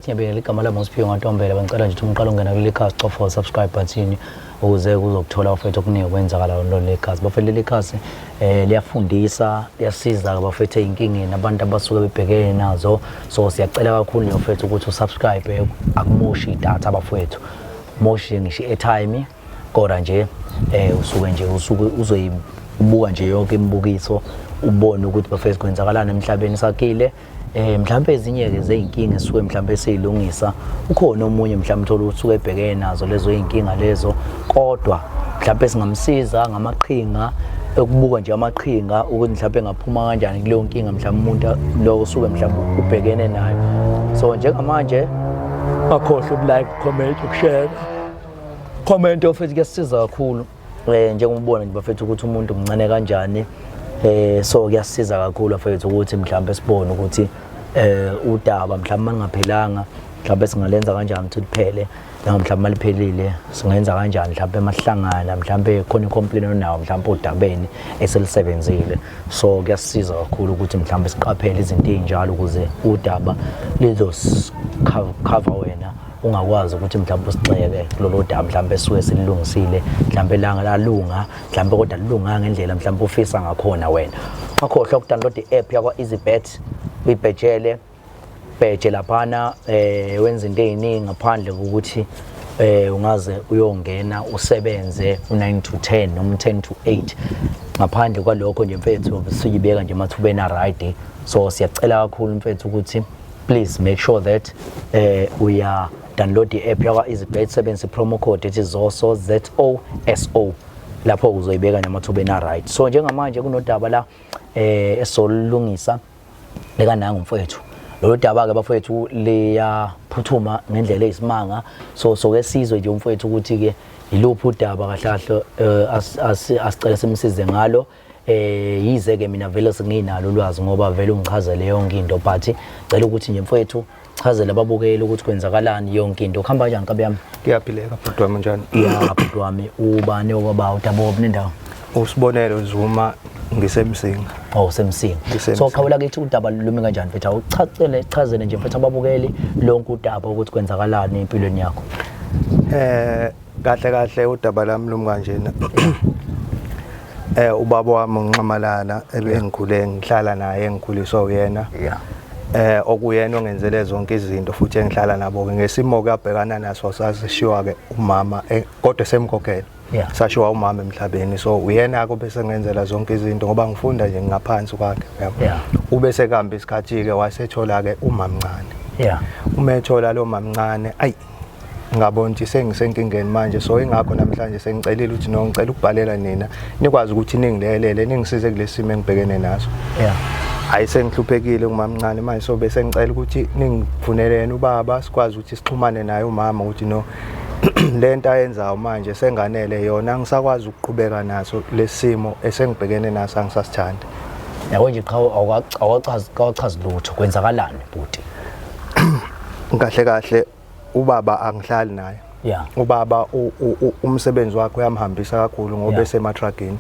Ngiyabingelela, igama lami uSiphiwe Ntombela. Bengicela nje ukuthi umqala ungena kuleli khasi, cofa subscribe button ukuze kuzokuthola bafethu okuningi okwenzakala kuleli khasi. Bafethu, leli khasi liyafundisa, liyasiza bafethu ey'nkingeni abantu abasuke bebhekene nazo. So siyacela kakhulu nje bafethu ukuthi usubscribe, akumoshi idatha bafethu, moshi ngisho i-airtime, kodwa nje usuke nje usuke uzoyibuka nje yonke imibukiso, ubone ukuthi bafethu kwenzakalani emhlabeni sakhile. Mhlawumbe ezinye ke zeyinkinga esuke mhlawumbe seyilungisa, ukhona omunye mhlawumbe uthola ukuthi usuke ebhekene nazo lezo iy'nkinga lezo, kodwa mhlawumbe singamsiza ngamaqhinga ekubuka nje amaqhinga ukuthi mhlawumbe engaphuma kanjani kuleyo nkinga mhlawumbe umuntu lo usuke mhlawumbe ubhekene nayo. So njengamanje akhohlwe ukulike, comment, ukushare, comment ofethu, kuyasisiza kakhulu. Njengobona nje bafethu ukuthi umuntu mncane kanjani, so kuyasiza kakhulu bafethu ukuthi mhlawumbe sibone ukuthi udaba mhlawumbe mangaphelanga, mhlawumbe singalenza kanjani ukuthi liphele, noma mhlawumbe maliphelile singenza kanjani mhlawumbe mahlangana, mhlawumbe khona icomplaint onawo mhlawumbe odabeni eselisebenzile. So kuyasiza kakhulu ukuthi mhlawumbe siqaphele izinto ey'njalo ukuze udaba lizocover wena, ungakwazi ukuthi mhlawumbe usixeke kulolo daba mhlawumbe esuke sililungisile, mhlawumbe langa lalunga mhlawumbe, kodwa lilunga ngendlela mhlawumbe ufisa ngakhona wena. Ungakhohlwa ukudownload i-app yakwa-EasyBet, uyibhejele bheje laphana, wenza into ey'ningi ngaphandle kokuthi ungaze uyongena usebenze u-9 to 10 noma u-10 to 8. Ngaphandle kwalokho nje mfethu, suyibeka nje emathubeni a-right. So siyacela kakhulu mfethu ukuthi please make sure that uya download i-app yakwa-EasyBet, sebenzisa i-promo code ethi ZOSO, ZOSO, lapho uzoyibeka nje emathubeni a-right. So njengamanje kunodaba la esizolungisa lekananga umfowethu. Lolu daba-ke bafowethu liyaphuthuma ngendlela eyisimanga, so soke sizwe nje umfowethu ukuthi-ke yiluphi udaba kahle kahle asicela simsize ngalo. Yize ke mina vele senginalo ulwazi ngoba vele ungichazele yonke into, but cela ukuthi nje mfowethu chazele ababukeli ukuthi kwenzakalani, yonke into kuhamba kanjani, nkabi yami. Kuyaphileka bhuti wami, njani? Ya bhuti wami, ubani okwaba udaba nendawo? Usibonelo Zuma, ngisemsinga. Oh, semsinga. Ngisemsinga. So qhawula kithi, udaba lumi kanjani mfethu? Awuchacele, chazele nje mfethu ababukeli lonke udaba ukuthi kwenzakalani empilweni yakho. Kahle kahle udaba lami lumi kanjena. Ubaba wami uNxamalala ebengikhule ngihlala naye, engikhuliswa uyena. Okuyena ongenzele zonke izinto futhi engihlala nabo ke ngesimo kuyabhekana naso, sasishiwa ke umama, kodwa semkhokhela. Sashiwa umama emhlabeni, so uyena ke bese ngenzela zonke izinto ngoba ngifunda nje ngaphansi kwakhe, yabo. Ube sekuhamba isikhathi ke wasethola ke umamncane. Uma ethola lo mamncane, ayi, ngabona ukuthi sengisenkingeni manje. So ingakho namhlanje sengicelile ukuthi no, ngicela ukubhalela nina, nikwazi ukuthi ningilekelele, ningisize kulesi simo engibhekene naso. Hayi, sengihluphekile ngumamncane manje, so bese ngicela ukuthi ningifunelene ubaba, sikwazi ukuthi sixhumane naye umama, ukuthi no, lento ayenzayo manje senganele yona, angisakwazi ukuqhubeka naso lesimo esengibhekene naso, angisasithandi. Yabo nje, qha awachazi, awachazi lutho, kwenzakalani bhuti? Kahle kahle ubaba angihlali naye. Ubaba umsebenzi wakhe uyamhambisa kakhulu ngoba esematragini.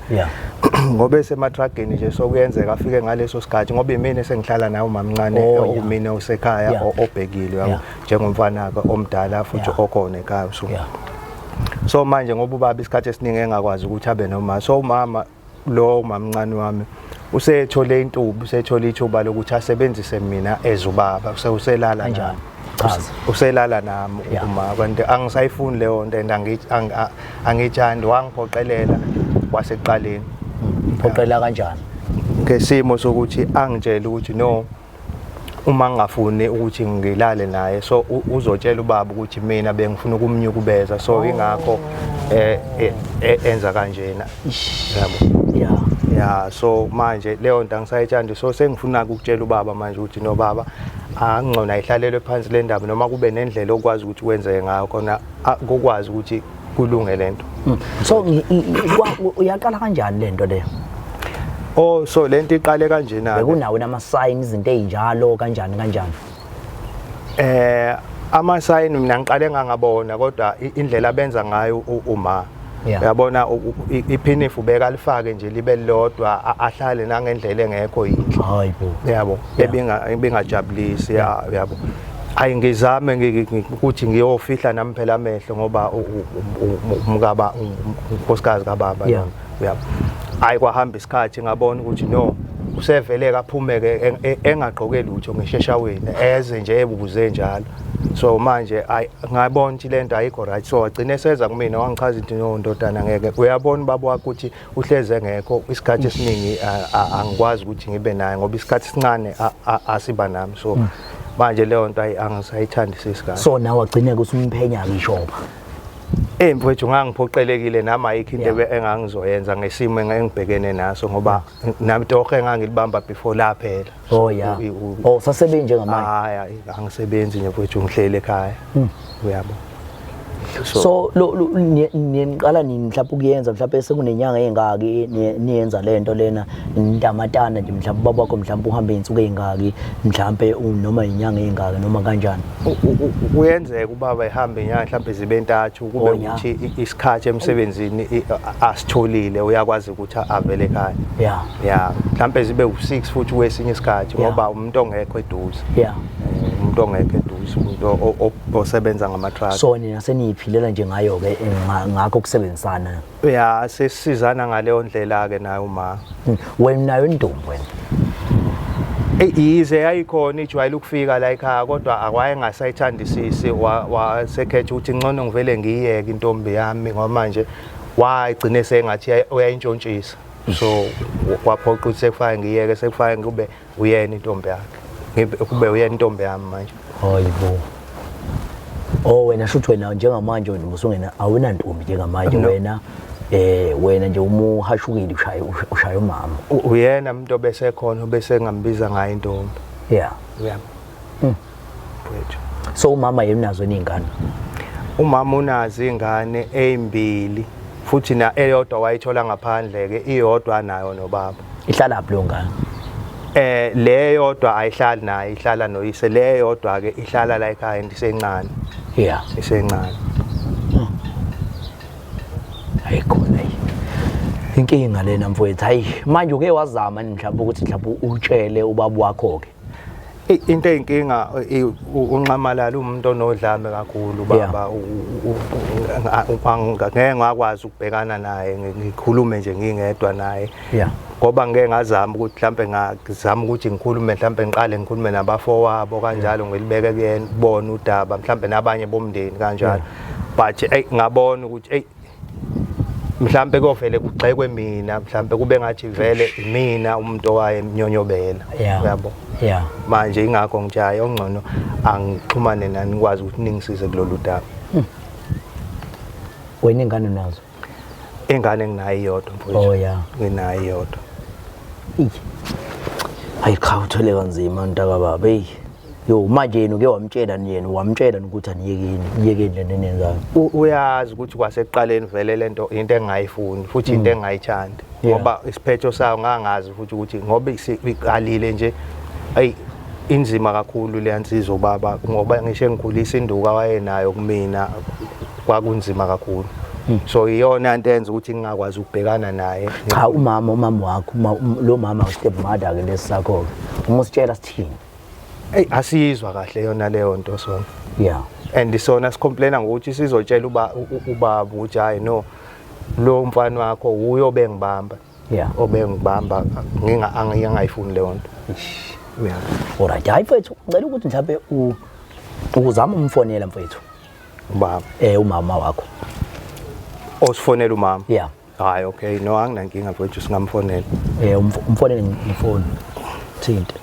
Ngoba esematragini nje, so kuyenzeka afike ngaleso sikhathi ngoba imina esengihlala naye umamncane, okumina osekhaya, obhekile, yabo, njengomfana ke omdala futhi okhona ekhaya. So so manje ngoba ubaba isikhathi esiningi engakwazi ukuthi abe noma, so umama lo, mamncane wami, usethole intuba, usethole ithuba lokuthi asebenzise mina as ubaba, uselala Kanjani? nami. Chaza. Uselala nami uma kanti angisayifuni leyo nto and angithandi, wangiphoqelela kwasekuqaleni. Phoqela kanjani? Ngesimo sokuthi angitshele ukuthi no, uma ngingafuni ukuthi ngilale naye, so uzotshela ubaba ukuthi mina bengifuna ukumnyukubeza, so ingakho enza kanjena, yabo. Ya, so manje leyo nto angisayithandi, so sengifuna ukutshela ubaba manje ukuthi no, baba, angcono ayihlalelwe phansi le ndaba, noma kube nendlela okwazi ukuthi kwenzeke ngayo khona, kukwazi ukuthi kulunge lento. So uyaqala kanjani lento leyo? Oh, so lento iqale kanjena. Bekunawo nama-sign, izinto ey'njalo, kanjani kanjani? Ama-sign mina ngiqale ngangabona, kodwa indlela abenza ngayo uma uyabona iphinifa ubeka lifake nje libe lodwa, ahlale nangendlela engekho yinhle. Hayi bo. Yabo, ebingajabulisi, yabo. Ayi ngizame ukuthi ngiyofihla nami phela amehlo ngoba umkaba unkosikazi kababa uyabo. Hayi kwahamba isikhathi ngabona ukuthi no usevele kaphumeke engagqoke lutho ngisho eshaweni eze nje ebuze njalo. So manje ayi ngabona ukuthi lento ayikho right, so wagcina eseza kumina wangichaza ukuthi no ndodana ngeke uyabona ubaba wakho ukuthi uhleze engekho isikhathi esiningi, angikwazi ukuthi ngibe naye ngoba isikhathi esincane asiba nami, so manje leyo nto ayi angisayithandisisi kahle. So nawe wagcine-ke usumphenya-ke ishoba? Eyi mfowethu, ngangiphoqelekile nami, ayikho into engangizoyenza ngesimo engibhekene naso ngoba nami torhe engangilibamba before laphela. Oh ya. Oh, sasebenzi njengamanje? Hayi, angisebenzi nje mfowethu, ngihleli ekhaya. Uyabo. So niqala nini mhlawumbe ukuyenza, mhlawumbe sekunenyanga ey'ngaki niyenza le nto lena ntamatana nje, mhlawumbe ubaba wakho mhlawumbe uhambe iy'nsuku ey'ngaki mhlawumbe noma iy'nyanga ey'ngaki noma kanjani? Kuyenzeka ubaba ehambe inyanga mhlawumbe zibe ntathu, kube ukuthi isikhathi emsebenzini asitholile uyakwazi ukuthi avele ekhaya. Ya, mhlawumbe zibe u-6 futhi kwesinye isikhathi ngoba umuntu ongekho eduze. Umuntu ongekho eduze, umuntu osebenza ngama-truck. So nina seniyiphilela nje ngayo-ke ngakho ukusebenzisana? Ya, sesisizana ngaleyo ndlela-ke naye uma. Wena nayo intombi wena? Yize yayikhona ijwayele ukufika la ekhaya kodwa akwayengasayithandisisi, wasekhetha ukuthi ngcono ngivele ngiyiyeke intombi yami ngoba manje wagcine sengathi uyayintshontshisa. So kwaphoqa ukuthi sekufake ngiyeke, sekufake kube uyena intombi yakhe, kube uyena intombi yami manje. Hayibo. Oh wena shuthi wena njengamanje wena usungena awunantombi njengamanje wena wena nje uma uhashukile ushaya umama. Uyena umuntu obese khona obese ngambiza ngayo intombi. Yeah. Uyabo. Mfowethu. So umama yena unazo izingane? Umama unazo izingane ezimbili futhi na eyodwa wayithola ngaphandle ke, iyodwa nayo nobaba. Ihlala phi lo ngane? Le yodwa ayihlali naye, ihlala noyise. Le yodwa ke ihlala la ekhaya isencane. Yeah. Isencane. Ayikhona inkinga lena mfowethu. Hayi manje uke wazama mhlawumbe ukuthi mhlawumbe utshele ubaba wakho ke? Into eyinkinga uNxamalala umuntu onodlame kakhulu baba, ngeke ngakwazi ukubhekana naye ngikhulume nje ngingedwa naye. Ngoba ngeke ngazama ukuthi mhlambe ngazama ukuthi ngikhulume mhlambe ngiqale ngikhulume nabafowabo kanjalo ngilibeke kuyena kubona udaba mhlambe nabanye bomndeni kanjalo. But ey ngabona ukuthi ey mhlambe kovele kugxekwe mina, mhlambe kube ngathi vele imina umuntu owayemnyonyobela. Uyabo. Manje ingakho ngithi hayi ongcono angixhumane nani ngikwazi ukuthi ningisize kulolu daba. Wena ingane unazo? Ingane nginayo iyodwa mfowethu. Oh yeah. Nginayo iyodwa. Hayi cha uthole kanzima mntaka baba. Hey. Yo manje yena uke wamtshela yena wamtshela ukuthi aniyekeni iyekeni lento eniyenzayo. Uyazi ukuthi kwasekuqaleni vele lento into engingayifuni futhi into engingayithandi ngoba isiphetho sayo ngangazi futhi ukuthi ngoba iqalile nje ayi inzima kakhulu le nsizwa baba, ngoba ngisho engikhulisa induka wayenayo kumina kwakunzima kakhulu. So iyona into enza ukuthi ngingakwazi ukubhekana naye. Cha umama wakho lo mama step mother ke lesakho ke uma usitshela sithini? Ey asiyizwa kahle yona leyo nto sona. Yeah. And sona sicomplaina ngokuthi sizotshela ubaba ukuthi hayi no lo mfana wakho uyo bengibamba. Yeah. Obengibamba ngingayifuni leyo nto. Yeah. Alright, hayi mfethu ngicela ukuthi mhlawumbe uzame umfonela mfethu. Ubaba. Umama wakho. Osifonela umama. Yeah. Hayi okay, no anginankinga mfethu singamfonela. Umfonele ngifoni. Thinte.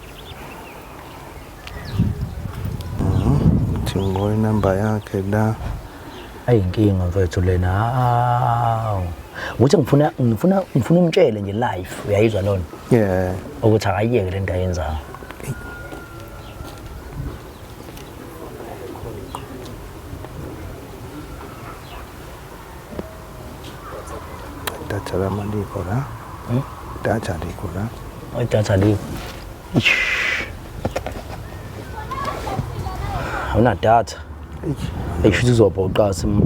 Thi ngibona inamba yakhe la. Ayinkinga mfethu lena. Hawu. Ukuthi ngifuna umtshele nje live, uyayizwa lona? Yeah. Ukuthi akayiyeke lento ayenzayo. Data la maliko la. Data liko la. Data liko. Awuna data. Eish uzobhoqa sim.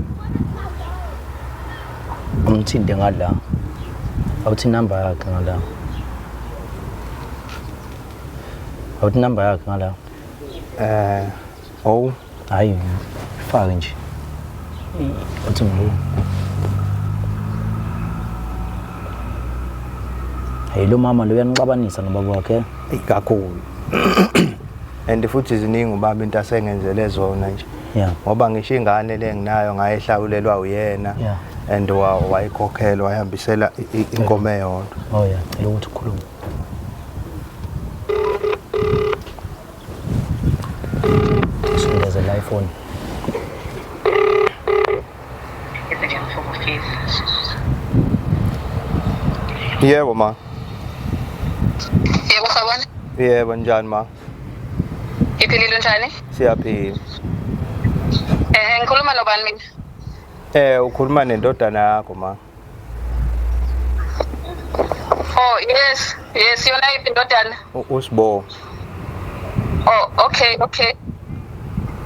Umthinte ngala. Awuthi number yakhe ngala. Awuthi number yakhe ngala. Oh. Hayi fake nje. Uthi ngibuka. Hey lo mama lo uyanixabanisa nobaba wakhe. Eyi kakhulu. And futhi ziningi ubaba into asengenzele zona nje. Yeah. Ngoba ngisho ingane le nginayo ngayehlawulelwa uyena. Yeah. And wayikhokhelwa wayihambisela inkomo eyodwa. Oh yeah, cela ukuthi ukhulume. Sondeze la iphone. Yebo ma. Yebo sawubona. Yebo njani ma? Ngiphilile njani? Siyaphila. Ngikhuluma nobani mina? Ukhuluma nendodana yakho ma. Oh yes, yes yona iphi indodana? uSibo. Oh okay, okay.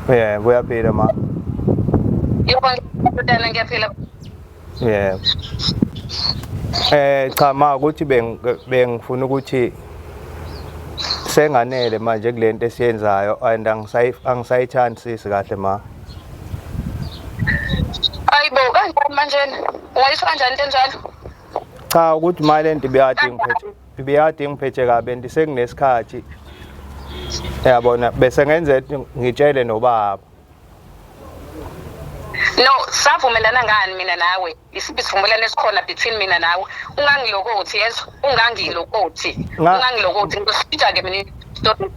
Yebo uyaphila ma. Yebo ndodana ngiyaphila. Yebo. Cha ma ukuthi bengifuna ukuthi senganele manje kulento esiyenzayo and angisayithandi sisi kahle ma. Ayibo kanjani manje? Ungayisho kanjani into enjalo? Cha ukuthi ma lento ibiyade ingiphethe kabi and sekunesikhathi. Yabona bese ngenze ngitshele nobaba. No, savumelana ngani mina nawe? Isiphi isivumelwano esikhona between mina nawe? Ungangilokothi yezwa, ungangilokothi. Ungangilokothi ngizoshintsha ke mina isitori.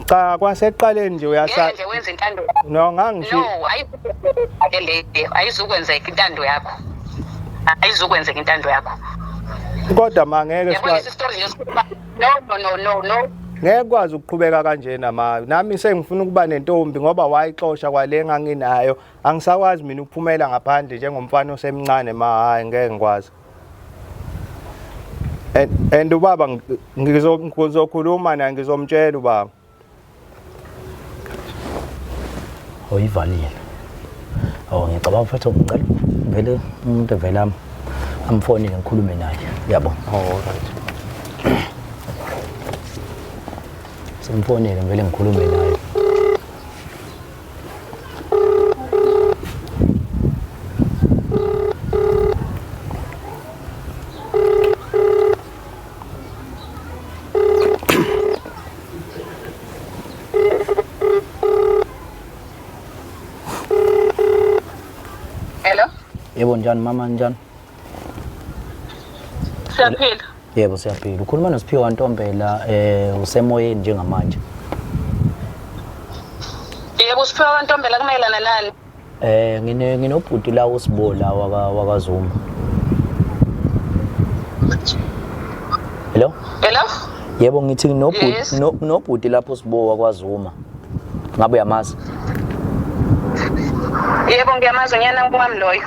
Cha kwasekuqaleni nje uyasa. Ngeke nje wenze intando. No ngangisho. No, ayizukwenza leyo, ayizukwenzeka intando yakho. Ayizukwenzeka intando yakho. Kodwa ma ngeke sikwazi. Isitori nje sikhuluma. No no no no no. Ngeke kwazi ukuqhubeka kanjena ma. Nami sengifuna ukuba nentombi ngoba wayixosha kwale enganginayo. Angisakwazi mina ukuphumela ngaphandle njengomfana osemncane ma, hayi ngeke ngikwazi. And ubaba ngizokhuluma naye ngizomtshela ubaba. Oyivalile. Oh ngicabanga mfethu ngicela vele umuntu evela amfonele ngikhulume naye. Yabo. Oh right. Simfonele ngivele ngikhulume naye. Hello. Yebo njani mama njani? Siyaphila. Yebo siyaphila. Ukhuluma noSiphiwe Ntombela usemoyeni njengamanje. Yebo Siphiwe Ntombela kumayelana nani? Nginobhuti la uSibola wakaZuma. Hello? Hello? Yebo ngithi nginobhuti nobhuti lapho uSibo wakwaZuma. Ngabe uyamazi? Yebo ngiyamazi ngiyana kwami loyo.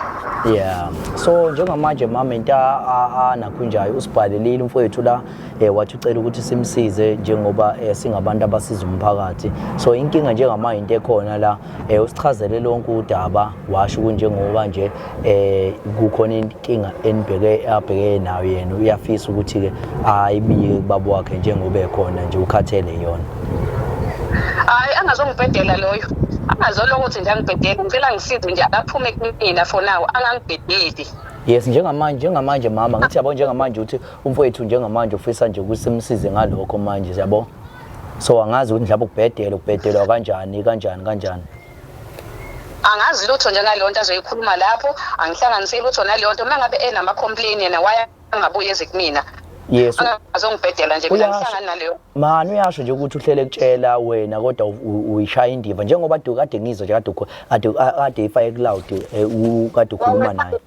Yeah. So njengamanje mama into anakhunjayo usibhalelile umfowethu la wathi ucela ukuthi simsize njengoba singabantu abasiza umphakathi. So inkinga njengamanje into ekhona la usichazele lonke udaba washo kunjengoba nje kukhona inkinga enibheke abheke nayo yena uyafisa ukuthi ke ayibike kubaba wakhe njengoba ekhona nje ukhathele yona. Hayi angazongibhedela loyo. Angazolokuthi nje angibhedele ngicela ngisize nje akaphume kumina for now angangibhedeli. Yes njengamanje mama ngithi yabo njengamanje uthi umfowethu njengamanje ufisa nje ukuthi simsize ngalokho manje yabo. So angazi ukuthi mhlawumbe ukubhedela ukubhedelwa kanjani kanjani kanjani. Angazi lutho njengaleyo nto azoyikhuluma lapho angihlanganisile lutho naleyo nto mangabe enama complaint yena waya angabuye eze kumina. Yes. Angazongibhedela nje mina ngihlangana naleyo. Mani uyasho nje ukuthi uhlele kutshela wena kodwa uyishaya indiva njengoba kade ngizwa nje kade ifake cloud kade ukhuluma naye.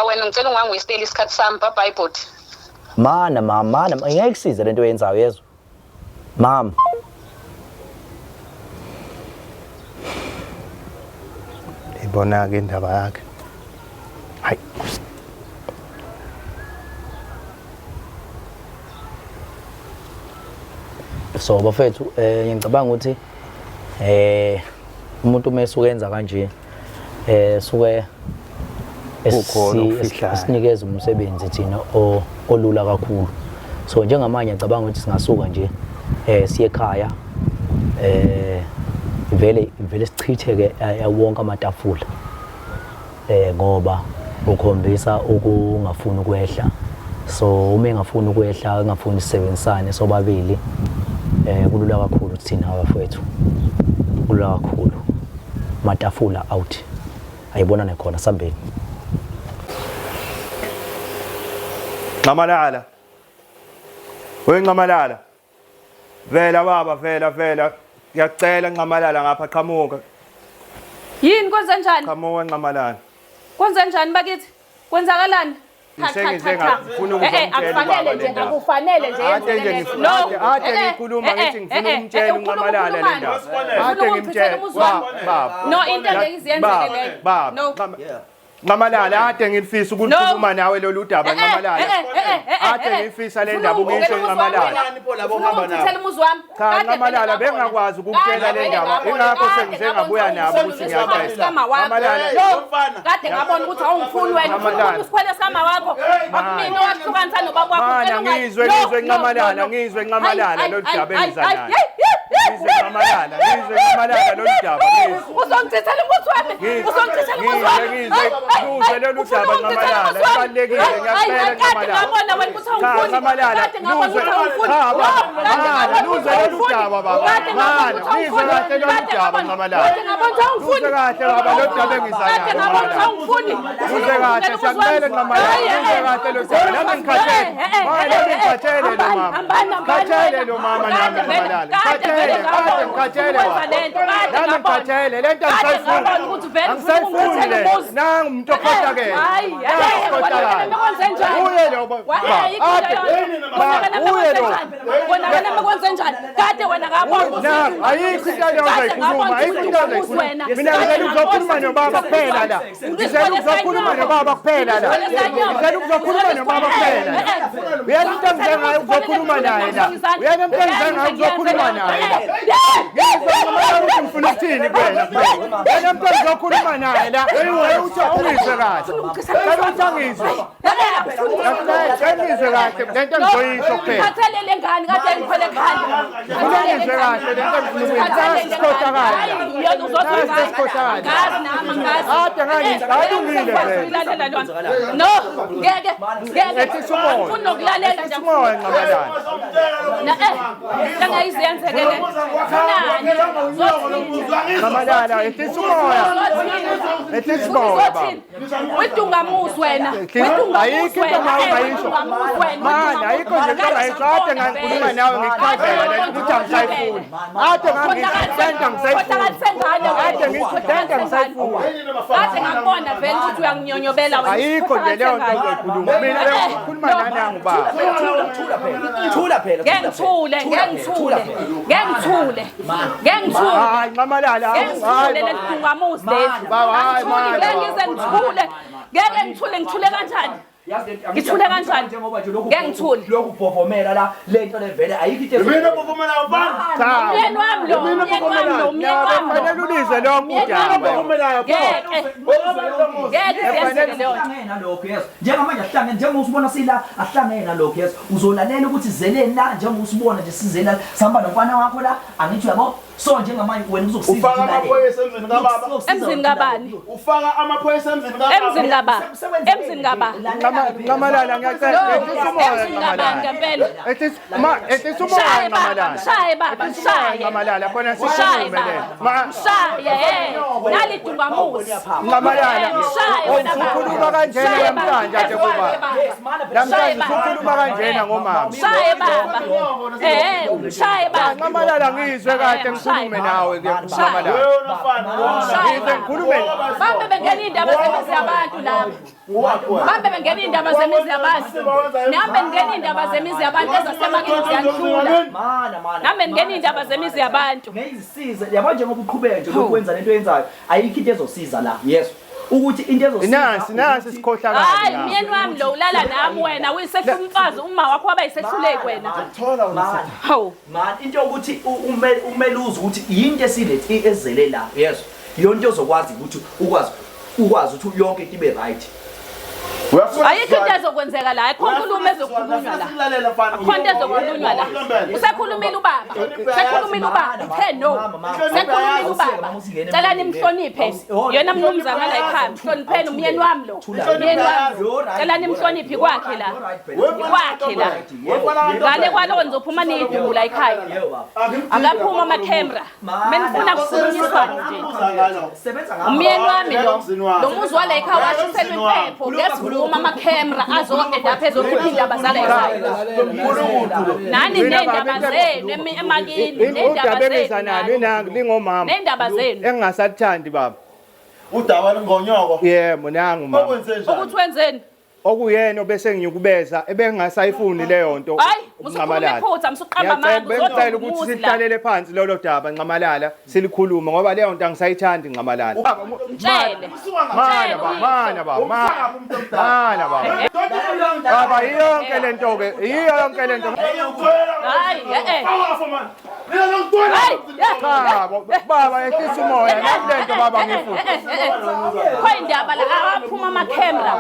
Wena ngicela ungangwisteli isikhathi sami bye bye bhuti. Mana mama ngeke kusize lento oyenzayo yezwa. Mama. Ibona ke indaba yakhe. Hayi. So bafethu ngicabanga ukuthi umuntu uma esuke enza kanje suke esinikeza umsebenzi thina olula kakhulu. So njengamanje ngicabanga ukuthi singasuka nje siye ekhaya Vele vele sichitheke eh, wonke amatafula eh ngoba ukhombisa ukungafuni ukwehla so uma engafuni ukwehla engafuni sisebenzisane sobabili eh kulula kakhulu thina abafowethu kulula kakhulu matafula out ayibonane khona sambeni Nxamalala. We Nxamalala. Vela baba vela vela. Ngiyacela Nxamalala ngapha qhamuka. Yini kwenze njani? Qhamuka Nxamalala. Kwenze njani bakithi? Kwenzakalani? Cha cha cha cha. Ngifuna Eh eh ukuzomtshela ubaba akufanele le nje ndaba. akufanele nje Ade yenzeke nje lento. ngifuna No. ade ade Eh, eh, ngikhuluma eh, ngithi eh, ngifuna eh, ukumtshela eh, uNxamalala le ukhuluma ndaba. ukhulumani? Ade Ufuna ukungchithela ngimtshela umuzi wami? baba. No into engeke iziyenzeke Baba, leyo. baba. No. Nxamalala ade ngilifisa ukulikhuluma nawe lolu daba Eh, eh, Nxamalala. eh, eh, eh, eh, Ade eh. ngifisa le Ufuna ndaba ukungena ukuyisho umuzi wami Nxamalala. wena? Ufuna ukungchithela umuzi wami? Cha Kade vele Nxamalala ngabona. bengakwazi ukukutshela Kade le vele ndaba. ngabona. Ingakho Kade sengize ngabona ngabuya ukuthi nabo ufuna ukuthi isikhwama ngiyacela. sikama wakho. Nxamalala. No, kade ngabona ukuthi awungifuni wena ufuna Nxamalala. isikhwele sikama wakho. Akumina owahlukanisa nobaba wakho. Mana Ucela ungayi- ngizwe No, ngizwe no, Nxamalala no, no. ngizwe Nxamalala Ayi, lolu ayi, daba ayi, engiza ayi, nalo. ayi, Ngizwe Nxamalala ngizwe Nxamalala lolu daba ngizwe. Uzongichithela umuzi wami. Ngizwe, Uzongichithela umuzi ngizwe, wami. ngizwe, Ayi, ayi, ngizwe ayi, lolu ufuna daba, ukungichithela Nxamalala, umuzi wami? libalulekile, Ayi, ayi, ngiyacela, ayi, kade Nxamalala. ngabona wena ukuthi Cha, awungifuni. Nxamalala, Kade ngabona luzwe. ukuthi awungifuni. Cha, No, baba, kade mana, ngabona luzwe ukuthi lolu awungifuni. daba, baba. Kade ngabona Mana, ukuthi ngizwe awungifuni. kahle lolu Kade daba, ngabona- Nxamalala. Kade ngabona ukuthi awungifuni. Luzwe kahle, baba, lolu daba engiza Kade nalo, ngabona ukuthi Nxamalala. awungifuni. Luzwe kahle, siyacela Nxamalala, luzwe kahle lolu daba. Nami ngikhathele. Mana, nami ngikhathele lo mama. Ngikhathele lo mama nami Nxamalala. Ngikhathele, kade ngikhathele baba. Nami ngikhathele, le nto angisayifuni. Angisayifuni le. Nangu umuntu okhohlakele. Nangu okhohlakele. Uye lo baba. Ade. Uye lo. Kade wena ngabona Nangu, ayikho into ozoyikhuluma, ayikho into ozoyikhuluma. Mina ngicela ukuzokhuluma nobaba kuphela la. Ngicela ukuzokhuluma nobaba kuphela la. Ngicela ukuzokhuluma nobaba kuphela la. Uyena umuntu engize ngaye ukuzokhuluma naye la. Uyena umuntu engize ngaye ukuzokhuluma naye la. Ngizwa noma ukuthi ngifuna ukuthini kuwena. Uyena umuntu engizokhuluma naye la. Cela ukuthi ungizwe kahle. Cela ukuthi angizwe. Cela ngizwe kahle lento engizoyisho kuphela. Ngikhathalele le ngane kade ngikhwele ekhanda. Ngifuna ngizwe kahle lento engifuna ukuyenza. Nasi isikhohlakali. Nasi isikhohlakali. Ngazi nami ngazi. Ade ngangizwa, alungile vele. Uylalela lona. No, ngeke ngeke. Ehlisa umoya. Angifuni nokulalela nje. Ehlisa umoya Nxamalala. Na eh engayiziyenzeke le. Funani? Zothini? Nxamalala, ehlisa umoya. Ehlisa umoya baba. Wedungamuzi wena. Ayikho into ongayisho. Mana, ayikho nje into ongayisho. Ade ngangikhuluma nawe ngikuchazela le nto ukuthi angisayifuni. Ade ngangisho lento angisayifuni. Ade ngisho lento angisayifuni. Kade ngakubona vele ukuthi uyanginyonyobela wena. Ayikho nje leyo nto ozoyikhuluma. Mina leyo ngikhuluma nanangu baba. Thula phela. Thula phela. Ngeke ngithule, ngeke ngithule. Ngeke ngithule. Ngeke ngithule. Hayi Nxamalala, Ngeke ngithule hayi. leli dungamuzi leli. Baba, hayi, Angithuli, Ngeke manje. ngize ngithule. Ngeke ngithule, ngithule kanjani? Ngithule kanjani? Njengoba nje lokhu Ngeke ngithule. lokhu bhobhomela la lento levele ayikho into Mina bhobhomelayo mfana. Cha. Umyeni wami lo, umyeni wami lo, umyeni wami lo. Fanele ulizwe lonke Umyeni wami udaba. lo. Bhobhomelayo Ngeke. Ngeke ziyenzeke leyo nto. Ahlangene nalokho yes. Njengamanje asihlangene njengoba usibona sila ahlangene nalokho yes. Uzolalela ukuthi zeleni la njengoba usibona nje sizela sihamba nomfana wakho la angithi uyabo. So njengamanje wena uzokusiza Ufaka amaphoyisa emzini kababa. Emzini kabani? Ufaka amaphoyisa emzini kababa. Emzini kabani? Emzini kabani? Nxamalala ngiyacela. No, Ehlisa umoya emzini kabani Nxamalala. ngempela? Ehlisa ma ehlisa umoya Mshaye baba, Nxamalala. mshaye baba, mshaye. Nxamalala khona Mshaye sikhulume le. baba. Ma Mshaye, eh. Nali dungamuzi. Nxamalala. Eh, mshaye wena baba. Usukhuluma kanjena Mshaye baba. namhlanje ade kuba. Namhlanje usukhuluma kanjena ngomama. Mshaye baba. Eh, mshaye baba. Nxamalala ngizwe kahle ngikhulume nawe ke Nxamalala. Wena mfana. Mshaye Ngizwe baba. ngikhulume. Bambe bengena iy'ndaba zemizi yabantu laba. Bambe bengena iy'ndaba zemizi yabantu. Nambe ningena iy'ndaba zemizi yabantu ezasemakini ziyanihlula. Mana mana. Nambe ningena iy'ndaba zemizi yabantu. Ngeyisize yabo njengoba uqhubeka nje lokhu wenza lento oyenzayo ayikho into ezosiza la yes ukuthi into ezosiza Nansi nansi Hayi sikhohlakala. myeni wami lo ulala nami wena uyisehla umfazi uma wakho waba yisehluleki wena. Mana Hawu. man into yokuthi umele uze ukuthi yinto esilethi ezele la yes yonke into ozokwazi ukuthi ukwazi ukwazi ukuthi yonke into ibe right. Ayikho into ezokwenzeka la, ayikho nkulumo ezokhulunywa la. Akho nto ezokhulunywa la. Usekhulumile ubaba. Usekhulumile ubaba. Uthe no. Usekhulumile ubaba. Cela nimhloniphe. Yena mnumzana la ekhaya, mhlonipheni umyeni wami lo. Umyeni wami. Cela nimhloniphe kwakhe la. Kwakhe la. Ngale kwaloko nizophuma niyiduku la ekhaya. Akaphuma amakhemera. Menifuna kukhulunyiswana nje. Umyeni wami lo. Lo muzi wala ekhaya washiselwa impepho ngesivumo amakhemera azo-enda phezulu ezokhipha iy'ndaba zala ekhaya. Nani ney'ndaba zenu emakini, ney'ndaba Udaba zenu engiza nalo nani. inangu lingomama. Ney'ndaba zenu. Engingasathandi baba. Udaba lingonyoko. Yebo nangu mama. Okwenze njani? Ukuthi wenzeni? Okuyena obese ngiyukubeza ebengingasayifuni leyo nto. Hayi, musukhuluma iphutha, musuqamba amanga, Bengicela uzodla ukuthi umuzi la. sihlalele phansi lolo daba Nxamalala silikhulume ngoba leyo nto angisayithandi Nxamalala. Mtshele. Mana baba, mana baba, mana baba. Baba yonke lento ke, yiyo yonke lento. Hayi, eh. Hayi, Cha, baba yehlisa umoya nami lento baba ngifuna. Kho indaba la awaphuma amakhemera.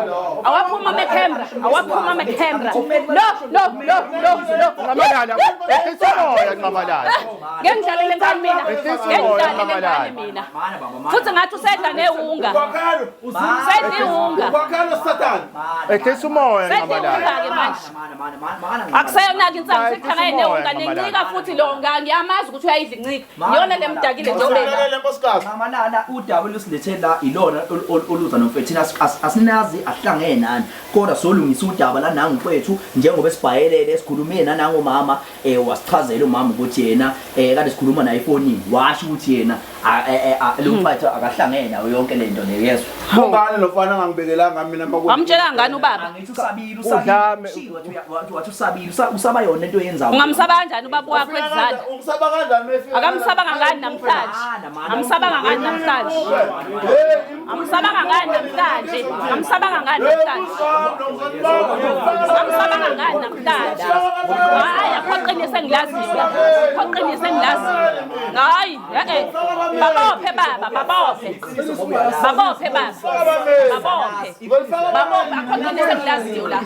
Awaphuma amakhemera. Awaphuma amakhemera. No, no, no, no, no. Nxamalala, yehlisa umoya Nxamalala. Ngeke ngidlalele ngani mina. Ehlisa Ngeke umoya, ngidlalele ngani Nxamalala. mina. Futhi ngathi usedla newunga. Usedla iwunga. Kwakhalo Satan. Ehlisa umoya Sedla Nxamalala. iwunga ke manje. Akuseyona-ke insangu sekuhlangane newunga nencika futhi lo nga ngiyamazi ukuthi uyayidla incika. Iyona lemdakile nje obela. Ulalele nkosikazi. Nxamalala udaba olusilethe la ilona oluza nomfethu thina asinazi asihlangene nani kodwa solungisa udaba la nangu mfethu njengoba esibhayelele esikhulumile nanangomama wasichazela umama ukuthi yena kade sikhuluma naye efonini washo ukuthi yena lo mfethu akahlangene nayo yonke lento leyo yezwa. Kungani lo mfana angangibekelanga mina maku. Wamtshela ngani ubaba? Angithi usabile Udlame. usabile wathi usabile usaba yona into oyenzayo. Ungamsaba kanjani ubaba wakho ezala? Ungisaba kanjani mefika? Akamsaba ngani namhlanje? Amsaba ngani namhlanje? Amsaba ngani namhlanje? Amsaba ngani namhlanje? Amsaba ngani namhlanje? Hayi, akho qiniso engilaziyo. Akho qiniso engilaziyo. Hayi, eh. Babophe baba, babophe. Babophe baba. Babophe. Babophe, akho qiniso engilaziyo la.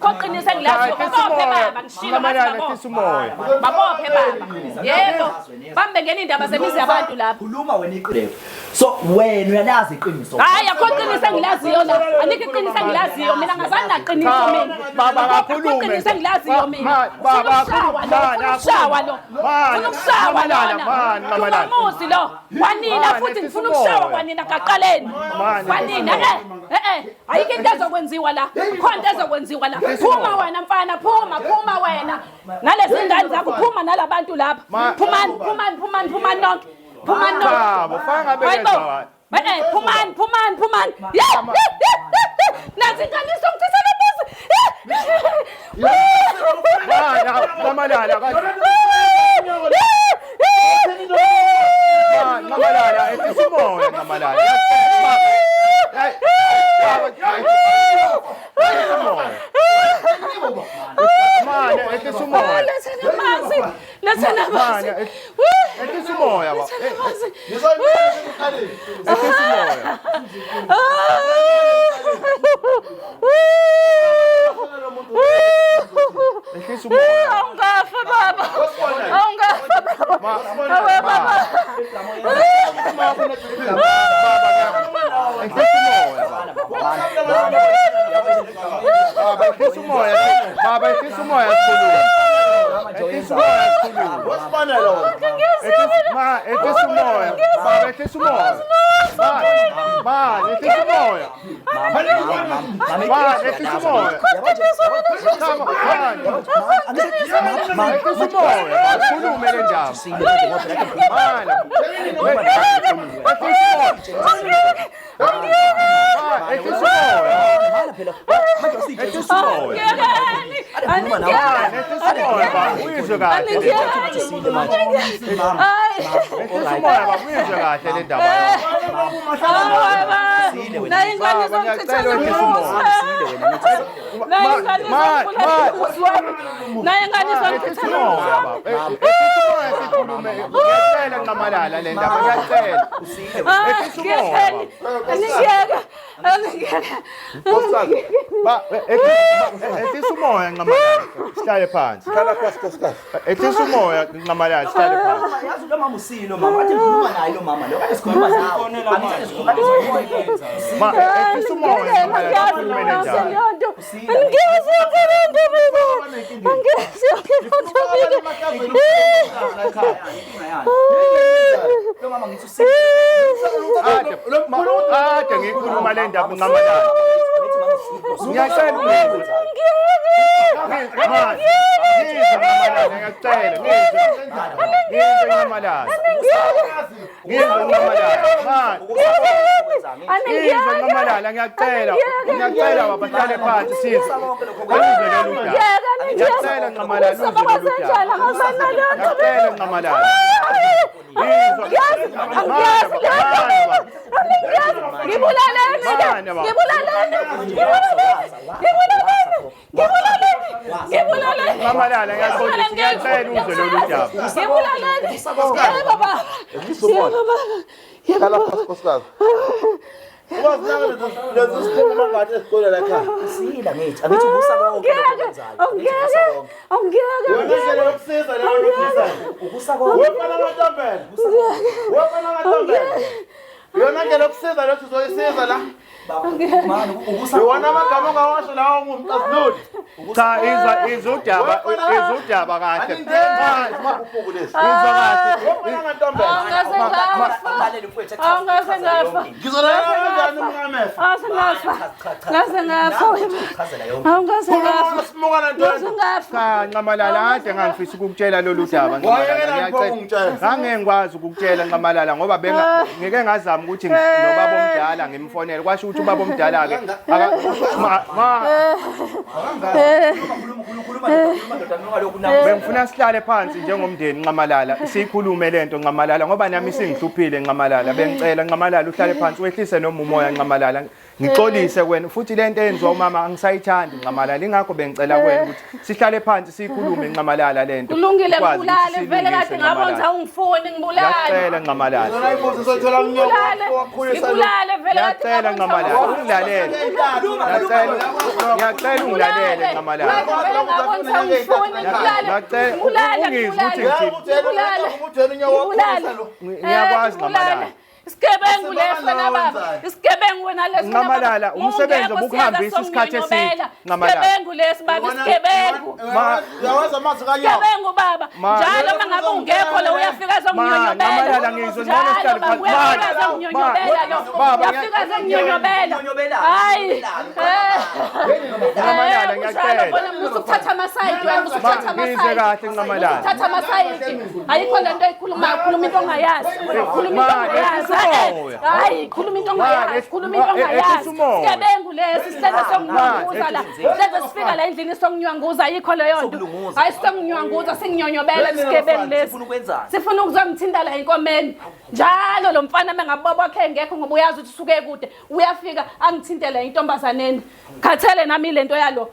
Akho qiniso engilaziyo. Babophe baba, ngishilo ngathi Nxamalala babophe. ehlisa umoya. Babophe baba. Yebo. Bambe ngena indaba zemizi yabantu lapha. Khuluma wena iqiniso. So wena uyalazi iqiniso. Hayi, akho qiniso engilaziyo la. Anikho iqiniso engilaziyo mina ngazani naqiniso mina. Baba Akho akakhulume. qiniso engilaziyo mina. Baba Ufuna ukushawa lo, ufuna ukushawa lo. Ufuna ukushawa lona. Nxamalala. Umuzi lo. Kwanina futhi ngifuna ukushawa kwanina kaqaleni. Kwanina eh. Ayikho into ezokwenziwa la. Khona into ezokwenziwa la. Phuma wena mfana, phuma, phuma wena. Nalezi ngane zakho phuma nalabantu lapha. Phumani, phumani, phumani, phumani nonke. Phumani nonke. Baba, faka ngabe Hayibo. kezwa. Phumani, phumani, phumani. Nathi ingane isongithisela umuzi. Mana, Nxamalala. Nxamalala, ehlisa umoya Nxamalala. Ehlisa umoya. Mana, ehlisa umoya. Lethana amanzi. Lethana amanzi. Mana, ehlisa umoya baba. Lethana amanzi. Ehlisa umoya. Ehlisa umoya. Awungafa baba. Awungafa baba. Awe baba. Ehlisa umoya baba. Baba ehlisa umoya. Baba ehlisa umoya sikhulume. Ehlisa umoya sikhulume. Ma, ehlisa umoya. Baba ehlisa umoya. Ma, ehlisa umoya. Ma, ehlisa umoya. Ma, ehlisa umoya. Khulume le ndaba. Mana. Ehlisa umoya. Ma, ehlisa umoya. Ehlisa umoya. Angiyekeni. Ehlisa umoya baba. Uyizwe kahle. Hayi. Ehlisa umoya baba. Uyizwe kahle le ndaba. Nayi ingane izongithethela umuzi. Nayi ingane izongibulala umuzi wami. Nayi ingane izongithethela umuzi wami. Ehlisa umoya sikhulume. Ngiyacela Nxamalala le ndaba. Ngiyacela. Ehlisa umoya. Angiyeke. Angiyeke. Angingeke. Nkosikazi. Ba ehlisa umoya Nxamalala. Sihlale phansi. Hlala phansi nkosikazi. Ehlisa umoya Nxamalala sihlale phansi. Yazi lo mama usile mama. Kade ngikhuluma naye lo mama lo. Kade sikhuluma nawe. Angithi sikhuluma naye. Ma ehlisa umoya Nxamalala sikhulume nendaba. Leyo nto. Angiyezi yonke le nto mina. Angiyezi yonke le nto mina. Lo mama ngithi usile. Ade ade ngikhuluma le ndaba Nxamalala. Ngithi mama usile. Ngiyacela ungizwe. Ma, ngizwe Nxamalala ngiyacela ngizwe. Ngizwe Nxamalala. Ngizwe Nxamalala. Ma, ngizwe Nxamalala ngiyacela. Ngiyacela baba hlale phansi sizwe. Ungizwe lolu daba. Ngiyacela Nxamalala uzwe lolu daba. Ngiyacela Nxamalala. Ngizwa. Angiyazi leyo nto mina. Angiyazi. Ngibulaleni ke. Ngibulaleni. Ngibulaleni. Ngibulaleni. Ngibulaleni. Ngibulaleni. Nxamalala ngiyaxolisa ngiyacela uzwe lolu daba. Ngibulaleni. Yebo baba. Yebo baba. Yebo Hlala baba. phansi nkosikazi. Ungazinaka lezo sikhuluma ngathi esikoleni la ekhaya. Usile ngithi. Angithi ubusa konke lokho okwenzayo. Angeke. Angeke. Yona indlela yokusiza leyo yokusiza. Ubusa konke. Wefana kaNtombela. Wefana kaNtombela. Yona ndlela yokusiza leyo uzoyisiza la. Mani ubusa Iwona amagama ongawasho lawo ngumcazululi. Cha izwa izwa udaba izwa udaba kahle. Aningeni uphuphu lesi. Izwa kahle. Wefana kaNtombela. Angaze ngafa. Lalela mfowethu. Angaze ngafa. Ngizolala kanjani umngamefa? Angaze ngafa. Ngaze ngafa. Chazela yonke. Angaze ngafa. Simuka Ngaze nantoni. ngafa. Cha Nxamalala ade ngangifisa ukukutshela lolu daba Nxamalala Wayekela ngiyacela. ungitshela. Ngangeke ngikwazi ukukutshela Nxamalala ngoba benga ngike ngazama ukuthi nobaba omdala ngimfonele kwasho ukuthi ubaba omdala ke ma ma Khuluma khuluma khuluma ndoda noma lokhu nawe. bengifuna sihlale phansi njengomndeni Nxamalala siyikhulume lento Nxamalala ngoba nami singihluphile Nxamalala bengicela Nxamalala uhlale phansi wehlise noma umoya Nxamalala ngixolise kwena futhi lento eyenziwa umama angisayithandi Nxamalala ingakho bengicela kwena ukuthi sihlale phansi siyikhulume Nxamalala lento Kulungile Sikwazi ukuthi ngibulale vele siyilungise, kade ngabona Nxamalala. ungifuni ngibulale. Ngiyacela Nxamalala Zona ibuzo sothola mnyoko Ngibulale. wakhulisa lo. Ngibulale vele kade Ngiyacela ngabona Nxamalala ungilalele ngiyacela ngiyacela ungilalele Nxamalala Vele ngabona ungifuni ngibulale. Ngiyacela Ngibulale ungizwe ukuthi ngibulale. ngithini Ngibulale. Ngibulale. Ngiyakwazi Nxamalala. Isigebengu leso wena baba. Isigebengu wena leso. wena baba. Nxamalala, umsebenzi Ungekho obukuhambisa siyaza isikhathi eside. somnyonyobela. Nxamalala. Isigebengu lesi baba isigebengu. Uyawazi amazwi kanyawo. Isigebengu baba. Ma- Njalo uma ngabe ungekho lo uyafika Ma, Nxamalala ngizwe ngcono azonginyonyobela. sihlale Njalo baba phansi. uyafika Ma, azonginyonyobela lo. Baba, Uyafika azonginyonyobela. Nyonyobela. Hayi. Nxamalala ngiyacela. Bona musu ukuthatha amasayidi wena musu ukuthatha Ma, ngizwe amasayidi. kahle Nxamalala. Uthatha amasayidi. Ayikho lento oyikhulumayo, khuluma into ongayazi. Khuluma into Ma, ongayazi. ehlisa umoya. Hayi, khuluma into Ma, ongayazi, khuluma into ehlisa ongayazi. umoya. Sigebengu lesi sihleze songinywanguza la. Sihleze sifika la endlini songinywanguza ayikho leyo nto. Sokulunguza. Hayi songinywanguza singinyonyobela isigebengu lesi. Sifuna ukwenzani? Sifuna ukuzongithinta la enkomeni. Njalo lo mfana mengabobo wakhe engekho ngoba uyazi ukuthi usuke kude. Uyafika angithinte la intombazaneni. Khathele nami lento yalo.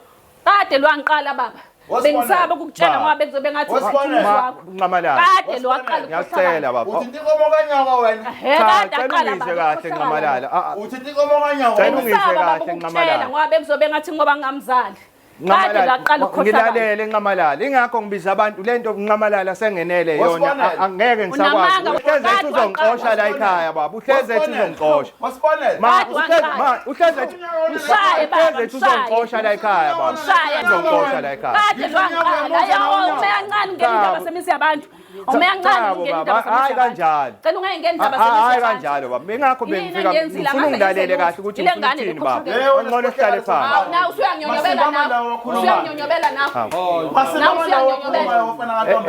Kade lwangiqala baba. Bengisaba ukukutshela ngoba bekuzobe ngathi Wasibonela. umuzi wakho. Nxamalala. Kade lwaqala Ngiyacela baba. Uthinta inkomo kanyawo wena. He Cha, kade cela aqala ungizwe baba. kahle Nxamalala. Ah, ah. Uthinta inkomo kanyawo. Cela ungizwe Bengisaba baba kahle ukukutshela Nxamalala. ngoba bekuzobe ngathi ngoba ngamzali. Kade Nxamalala, lwaqala ukukhohlakala. ngilalele Nxamalala. Ingakho ngibiza abantu lento Nxamalala sengenele yona Wasibonela. angeke ngisakwazi. Unamanga, Uhleze ethi kade uzongixosha la ekhaya baba. Uhleze ethi uzongixosha. Wasibonela. Ma Kade uhleze waqala. ma uhleze ethi Mshaye baba, uhleze ethi uzongixosha la ekhaya baba. Mshaye. Uzongixosha la ekhaya. Kade lwangiqala. Ayo umeyancane ungena indaba semizi yabantu. Umeyancane Cha, ungena baba, indaba semizi hayi yabantu. kanjalo. Cela ungayingeni indaba Hayi semizi yabantu. kanjalo baba. Ingakho Yini bengifika engiyenzile, ngifuna angase ungilalele ngenze kahle ukuthi lutho. Ile ngifuna ngane ukuthini baba. lekhohlakele. Ngcono sihlale phansi. Hawu na usuyangiyonyobela nawe. Usuyangiyonyobela nawe.